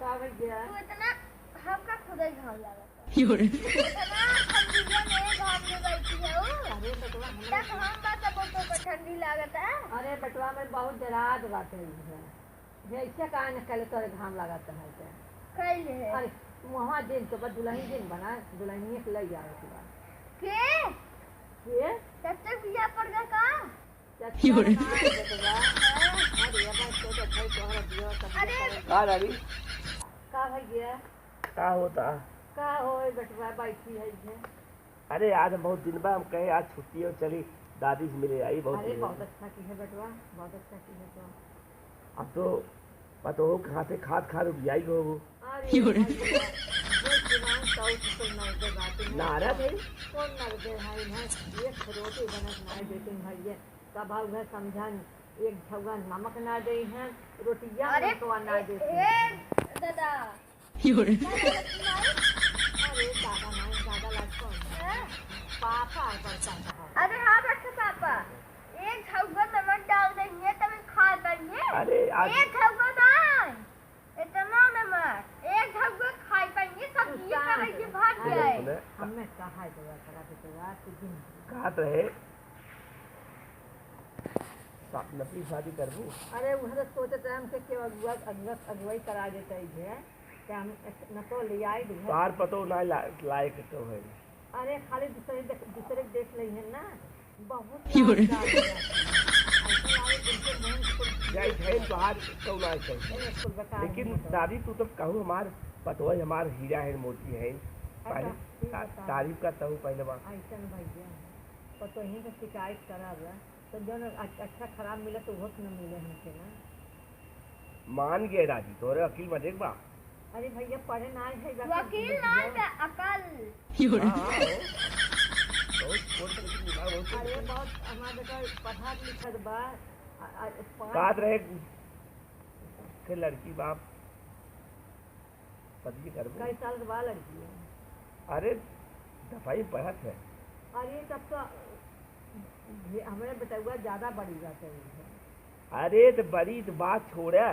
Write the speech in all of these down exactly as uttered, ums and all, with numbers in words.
का भइया? तू इतना, हमका खुदे घाम लागत बा। यो रे। इतना ठंडिया में घाम में बैठी है उ। अरे बेटवा, हमरा तक हम बा तब तो ठंडी लागत है। अरे बेटवा, मैं बहुत डरात बाटे है। ये ऐसे काहे न कहले तोरे घाम लागत है के? कैले है। अरे, वहाँ दिन तो बा दुल्हन दिन बना, दुल्हनिया के लई जावे के बा। के? के? चाचा बिया पड़ गया का? चाचा यो रे। ना, बेटवा। अरे, अपन सोचत है तोहरा बिया सब अरे। करे। का दादी? का भइया? का होता? का होए बेटवा, बैठी है इधर। अरे, आज हम बहुत दिन बाद हम कहे आज छुट्टी हो, चली दादी से मिले आई, बहुत अरे, दिन हो बहुत गए। अच्छा की है बेटवा, बहुत अच्छा की है तो। अब तो पतोह के हाथे खात खात उबियाई हो वो। अरे, यो रे। भइया, जो दिमाग का उठ तो नर्दे बाटे में नारा तो भाई। कौन नर्दे है इन्हें? एक रोटी बनत ना देते भइया, कब उहे समझन, एक झौआ नमक ना दे हैं, रोटिया अरे, में तो ना ए, देते ए, हैं। दादा, यो रे। अरे दादा माई, दादा लाज कौन है? हैं? पापा है बड़का साहब। अरे हाँ बड़का पापा, एक झौआ नमक डाल देंगे तब खा पाएंगे। अरे आज एक झौआ ना, इतना नमक, एक झौआ खा पाएंगे, सब तू ये शांत करेंगे, रह। भाग अरे जाए। सुने। हमें कहा है जगह करा दे तो यार, तू दिन कहत रहे, सा-, नकली शादी करबू? अरे, उहे तो सोचत रहे हमसे कि अगुआ, अगुआ, अगुवाई करा देते हैं, कि हम एक, न तो ले आई दूँ। तोहार पतो ना ला-, लायक तो है। अरे, खाली दूसरे देख, दूसरे के देख लेइहें ना, बहुत यो रे। लाजदार है। ऐसा लागे जैसे मोहन को जाई है तोहार कौन आए चाहिए। अरे, कुल बता लेकिन रही है तो। दादी, तू तो कहू हमार पतोह, हमार हीरा है, मोती है। अच्छा, पहले ठीक ता-, बता। तारीफ करता हूँ पहले बात। ऐसा न भैया, पतोही से शिकायत करब। तो जौन अ-, अच्छा खराब मिले तो उहो तो न मिले हमके ना। मान गए राजी, तोरे अकिल में देख बा। अरे भैया, पढ़े ना आए है, वकील ना है, अकल। हाँ, हाँ, हो। बहुत, बहुत तरह की दिमाग, बहुत तरह अरे की। बहुत हमार बेटा पढ़ा लिखत बा। अ, अ, पाँच कात रहे के लड़की बाप। शादी करबो। कई साल के बाद लड़की है? अरे, दफाई पढ़त है। अरे, तब तो ये हमरे बेटउआ ज्यादा बड़ी बात है। अरे, तो बड़ी तो बात छोड़ा,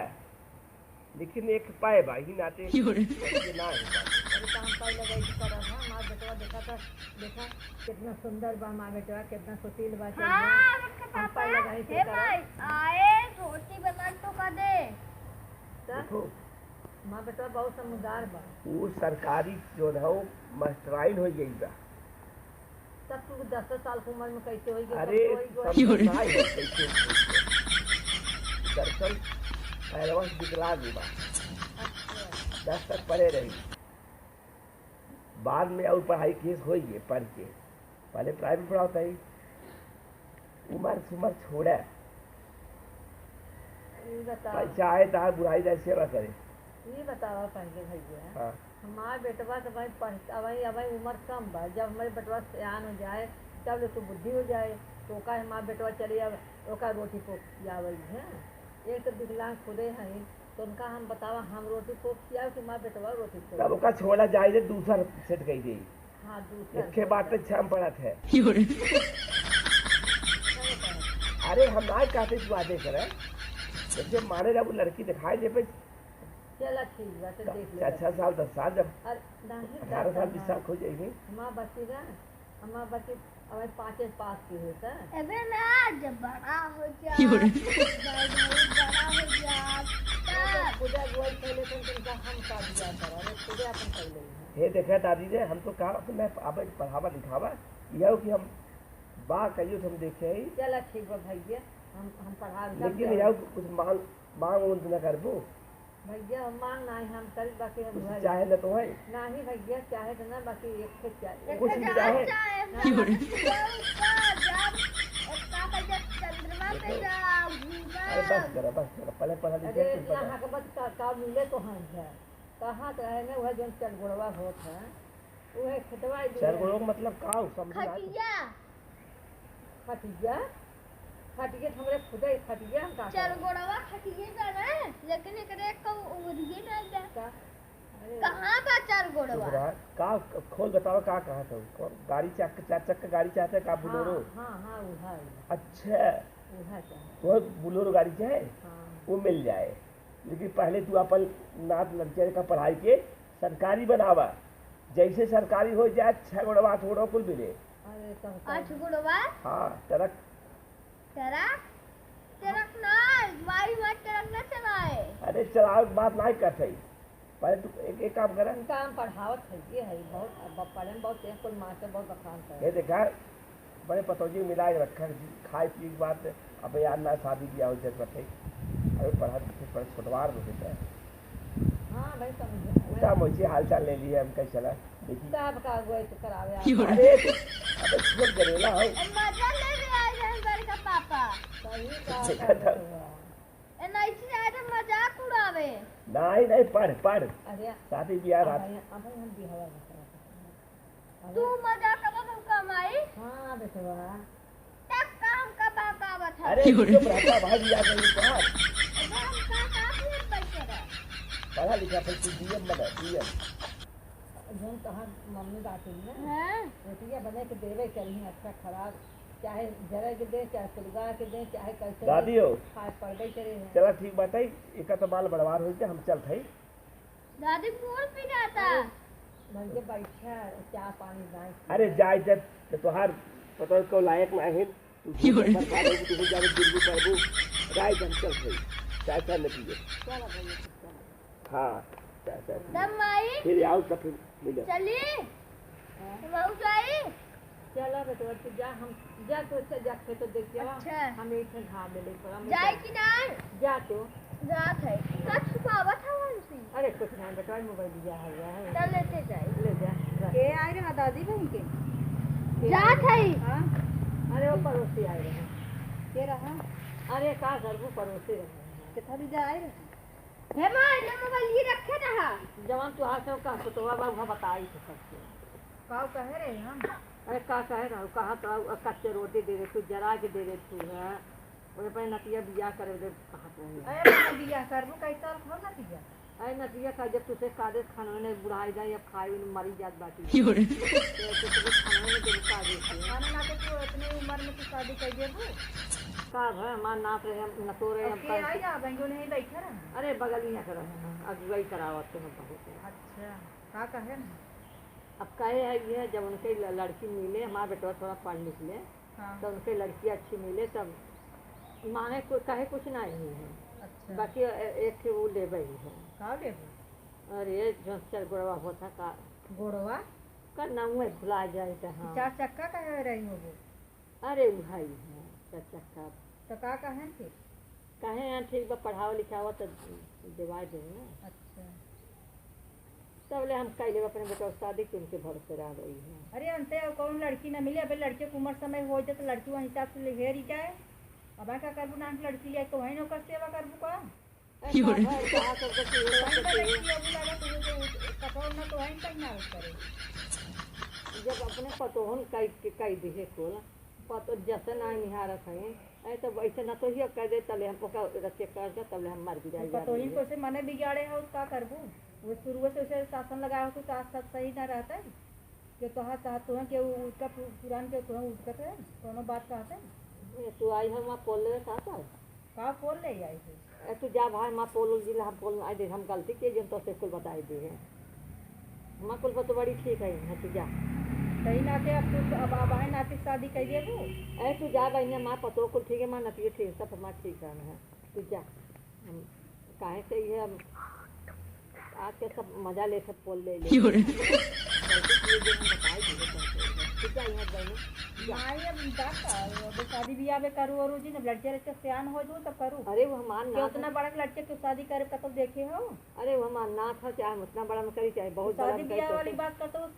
लेकिन एक पाए बा, ही नाते यो रे। ये ना हो पाते। अरे, तो हम पहले गई तो करब, हाँ, हमार बेटवा देखा था, देखा, कितना सुंदर बा हमार बेटवा, कितना सुशील बा, हाँ, कितना बड़का हम पापा, पहले गई तो हे करब। भाई, आए, रोटी बना तो का दे। तो? देखो, हमार बेटवा बहुत समझदार बा। वो सरकारी जो है, वो मास्टराइन हो गई बा। तब तू दस साल की उम्र में कैसे होई गई? अरे, तब तो होई गई। समझदार है, कैसे होई गई? दरअसल, पैरवा से विकलांग बा। अच्छा। दस तक पढ़े रही। बाद में और पढ़ाई केस होई है, पढ़ के। पहले प्राइवेट पढ़ावत है। उमर सुमर छोड़ा। ई बताओ। चाहे तार बुढ़ाई जाए सेवा करे। ई बताओ पहले भैया। हाँ। हमार बेटवा तो भाई पढ़, अबही, अबही उमर कम बा। जब हमरे बेटवा सयान हो जाए, तब ले तो बुद्धि हो जाए, तो ओका हमार बेटवा चले आवे, ओका रोटी पोक खियावे है। एक तो विकलांग खुदे हई, तो उनका हम बतावा, हम रोटी पोक खियावे कि हमार बेटवा रोटी पोक? तब ओका छोड़ा जाए रे, दूसर सेट कई दे। हाँ, दूसर एके सेट बात कर। पे छम पड़त है। अरे, हम ना कहते तू आदे करे, जब माने रहा वो लड़की दिखाई दे पे चला ठीक बा, तो देख ले। अच्छा साल, दस साल, जब अरे, नहीं, अठारह साल, बीस साल हो जाएगी। हमार बच्ची ना, हमार बच्ची अब पाँचे पास की होता। अबे ना, जब बड़ा हो जा, यो रे। जब बड़ा हो जा, तब खुदा गोल खेले थे, तुमका हम का दिया करा, अरे खुदे अपन कर लेंगे। हे देखा दादी रे, हम तो कहा कि मैं अब पढ़ावा लिखावा, यह कि हम बा कहियो तो हम देखे ही। चला ठीक बा भैया, हम, हम पढ़ा लिखा लेकिन जाए। यह कुछ मांग, मांग उंग न करबो। भैया, हम मांग नाही हम करी, बाकी हम कुछ घर चाहे न तो है। नाही भैया, चाहे तो ना, बाकी एक ठे चाहे। कुछ एक ठे चाहे। चाहे ना, ना, ना। ऊपर, ऊपर, जब, का कहते, चंद्रमा पे देखो। जाओ, घूमो। अरे बस करा, बस करा, पहले पढ़ा लिखा अरे, तुम पढ़ा। यहाँ के बस का, का मिले तो हम है। कहाँ तो है ना, वह जौन चरगोड़वा होत है, वह खेतवा ही चार है। गोड़ों का मतलब का हो, समझ ना आए। खटिया। खटिया? खटिया तो हमरे खुदे खटिया हम का चार करब? गोड़वा खटिया का ना, लेकिन एकरे एक को उधिए ना जा। का? अरे। कहाँ बा चार गोड़वा? चुप रहा। का, खोल बतावा का कहा था? कौन? गाड़ी चक-, चार चक्का गाड़ी चाहते का, हाँ, बोलेरो? हाँ, हाँ, उहा, उहा। अच्छा। उहा चाहे। तो बोलेरो गाड़ी चाहे? हाँ। वो मिल जाए। लेकिन पहले तू अपन नात लड़किया का पढ़ाई के सरकारी बनावा, जैसे सरकारी हो जाए, छह गोड़वा, आठ गोड़वा कुल मिले। अरे, तब तो आठ गोड़वा? हाँ, ट्रक। ट्रक? ट्रक ना, माई, माई ट्रक ना चलाए। अरे, चलावे के बात ना करत है, पहले तू एक, एक काम करा। इनका हम पढ़ावत है, ये है बहुत, अब पढ़े में बहुत तेज, कोई मास्टर बहुत बखान करे। ये देखा, बड़े पतौजी मिला के रखा, खाए पिए के बाद अब यार ना शादी ब्याह हो जात बाटे। अबे पढ़ा लिखे पर छोटवार में बेटा। हाँ भाई, समझे। उल्टा मोची हाल चाल ले लिए हम, कैसे चला, देखी। का बका हुआ है तो करावे आप। अरे, अबे सुन गरेला हो। ए, मजा ले ले आए हैं घर का पापा। सही कहा देखा था। ए, नहीं से आए तो मजाक उड़ावे। नहीं, नहीं, पढ़, पढ़। अरे, शादी ब्याह अब रात। भाई, अब भाई हम बिहावा में करत हैं। तू मजाक करत हो का माई? हाँ, बेटवा। तब का हमका बहकावत है? अरे, चुप रह, का भाई, बियाह नहीं पढ़ा। अगर हम का, का फिर बैठे रह? पढ़ा लिखा, फिर तू डीएम बना, डीएम। जौन तहार मम्मी बाटी ना, हाँ। रोटिया बने के देवे करी, अच्छा खराब, चाहे जरे के दे, चाहे सुलगा के दे, चाहे कैसे दे, दादी हो। खाए पड़बे करे है। चला ठीक बात है, एका तो बाल बड़वार होई के हम चलत हई। दादी, गोड़ पिराता। अरे, मन के बैठा, चाय पानी नाई पिए। अरे, जाए जब, तो तोहार पता को लायक ना है, तू क्यों रे? बर्बाद हो, तू जाके दिल्ली पड़बू, राय जब चल गई, चाय, चाय न पिए। चलो भैया, चलो। हाँ, चाय, चाय पिए। तब माई? फिर आओ, तब फिर मिलो। चली? हाँ। तब आओ जाई? चला बेटवा, तू जा, हम जा, तो से जा खेत देख के आवा। अच्छा। हम एक ठन घाम ले लेई पड़ा, हम जाए जा। कि ना? जा तू। जात है। का छुपावत हवा हमसे? अरे कुछ ना बेटवा, मोबाइल दिया है, है। चल लेते जाए। ले जा, जा। के आए रहा दादी बहन के? के जात आए है। हाँ? अरे वो पड़ोसी आए रहे। के रहा? अरे का करबू, पड़ोसी रहे। कितना भी जा आए रहे? हे माँ, ये मोबाइल ये रखे रहा। जवान तू हाथ से कहा, तो बाबा वहाँ बताई तो सबके। का कहे रहे हम? अरे का कहे रहा, कहा तो कच्चे रोटी दे दे, तू जरा के दे दे, तू है। ओए पे नतिया बियाह करे दे, कहा तो है। अरे अपने बियाह करबो, कई साल हो नतिया? अरे नतिया का जब तुझे कादे खानवे नहीं बुढ़ाई जाए, अब खाए भी मरी जात बाटी। क्यों रे? तो तुझे खानवे नहीं देबू कादे से। खाने ना के तू इतने उम्र में तू शादी कर देबू? का भय हमार नात रहे, हम नतो रहे, हम अब के कल आई जा, बहन जो नहीं बैठा रहा। अरे बगल ही ना कर रहे हैं, अगुवाई करावत तो हम बहुत है। अच्छा, का कहे ना? अब कहे है ये, जब उनके ल-, लड़की मिले, हमार बेटवा थोड़ा पढ़ लिख ले, हाँ। तो उनके लड़की अच्छी मिले, तब माने को-, कहे कुछ ना ही है। अच्छा। बाकी ए-, एक ठे वो लेबे ही है। का लेबे? अरे, जो चार गोड़वा होता का। गोड़वा? का नाम है, भुला जाए तो हाँ। चार चक्का कहे रही हो वो? अरे, उहाई है, चार चक्का। तो का कहें फिर? कहे हैं, ठीक बा, पढ़ावा लिखावा तो देवाए दे ना। अच्छा। तब ले हम कह लेब अपने बेटा शादी के उनके भरोसे रह गई है। अरे अंते अब कौन लड़की ना मिले, अबे लड़के के उम्र समय हो जाए तो लड़की वही हिसाब से ले हेरी जाए। अब का करबू, नान लड़की ले तो वही नौकर सेवा करबू का? ऐसा है, कहा करके कि ये वही सब तो देखिए। लड़की अबू लगा तो वो तो कपड़ा ना तो वही पहना करे। जब अपने पतोहन कह के कह दिहे कुल, पतो जैसे ना निहारत है, ऐ तो ऐसे ना तो ही कह दे, तले हम ओका रखे कर दे, तले हम मर भी जाए। पतोहिन को से मने बिगाड़े हो, का करबू? वो शुरू से उसे शासन लगाया हो, तो सास सास सही ना रहता है। जो तोहार साथ तो है, कि उ-, उसका पु-, पुरान के तो है, उसका तो है, कोनो बात कहते हैं? ये तू आई हम वहाँ पोल ले साथ है। का पोल ले आई है? ए, तू जा भाई, माँ पोल उल जिला, हम पोल आई दे, हम गलती के जन तो से कुल बताई दे हैं। माँ कुल पर तो बड़ी ठीक है, हाँ, तू जा। कहीं ना के अब तू, अब, अब है नाती शादी कर देबू? ए, तू जा बहनिया, माँ पतो कुल ठीक है, माँ नतिये ठीक, सब माँ ठीक है, हाँ, तू जा। हम काहे से ये हम आज के सब मजा ले, सब पोल ले ले। क्यों रे? गलती किए जो हम बताई दे, ठीक है, यहाँ जाइए। जा। माई, अब का, अब शादी ब्याह में करू और जी, अब लड़के लड़के सियान हो जो तब करू। अरे वो हमार कि नाथ उतना है। बड़ा लड़के के शादी करे कतौ देखे हो? अरे वो हमार नाथ है, चाहे हम उतना बड़ा में करी, चाहे बहुत तो बड़ा शादी में करी, ब्याह तो वाली फिर बात करते हो,